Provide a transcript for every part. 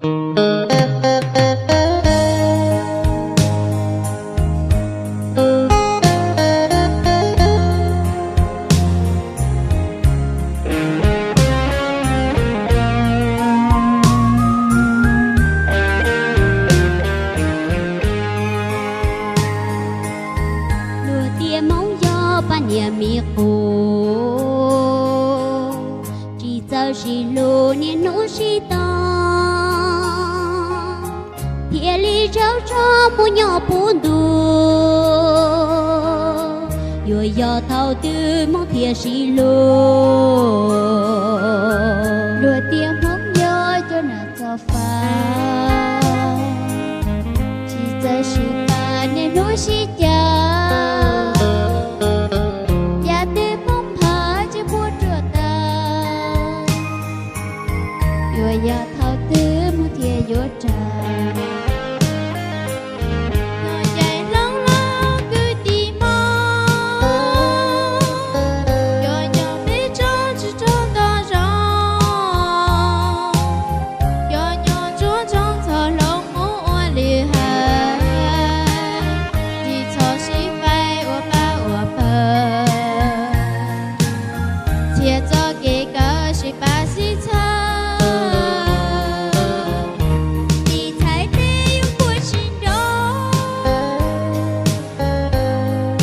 Luag tias Hmoob yog pab niam me qus, tsis txawj sib hlub niaj hnub sib tog, thiaj li zaum txog mus nyob puv ntuj. Yuav yog thaum twg Hmoob thiaj sib hlub? Luag tias Hmoob yog cov nas txo fab, tsis txawj sib pab niaj hnub sib cav, yav twg Hmoob nphav tsis puas ruam tas. Yuav yog thaum twg Hmoob thiaj yuav raug? Nyob cais hloov los kwv tij Hmoob, cov nyob peb tsoom tsis raug nto zoo, cov nyob ntsuag ntsoog txhom hloov mus ua lwm hawm, tsis txhob sib faib ua pab ua pawg, txhia txoj kev kawm sib pab sib txhawb, ib txhais tes yuav puas tsis nrov,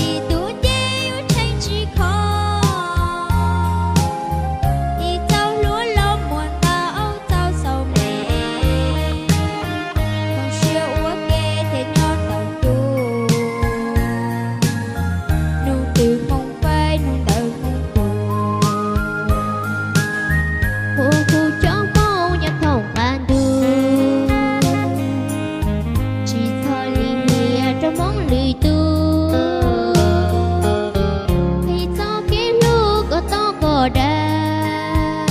ib tug ncej yuav tsheej tsis kho, ib txoj hlua los muaj ntau txoj xaus me, koom siab ua ke thiaj nyob tau tus, nug twg Hmoob faib nug ntawd Hmoob tuag, hu hu cov Hmoob nyob thooj qab ntug, tsis txhob lim hiam rau Hmoob lwm tus, qhib txoj kev hlub kom tau kom dag,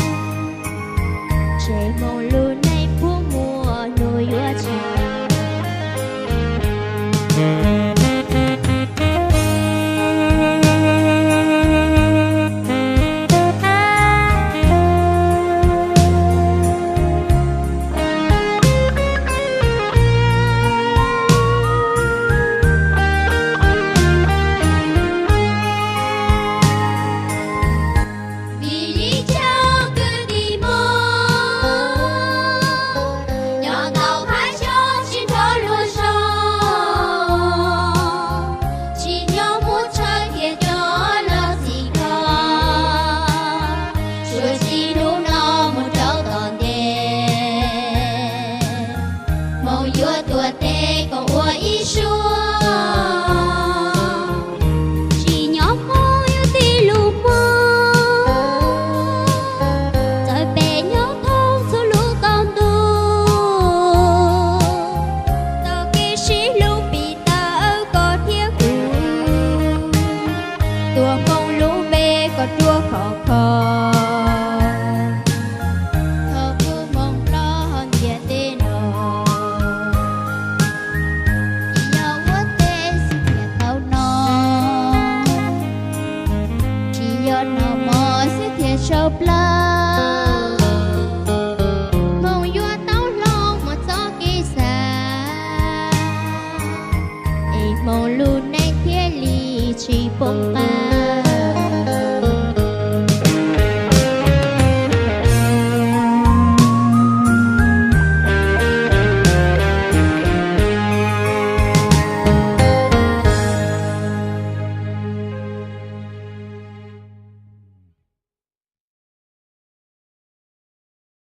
tseg Hmoob lub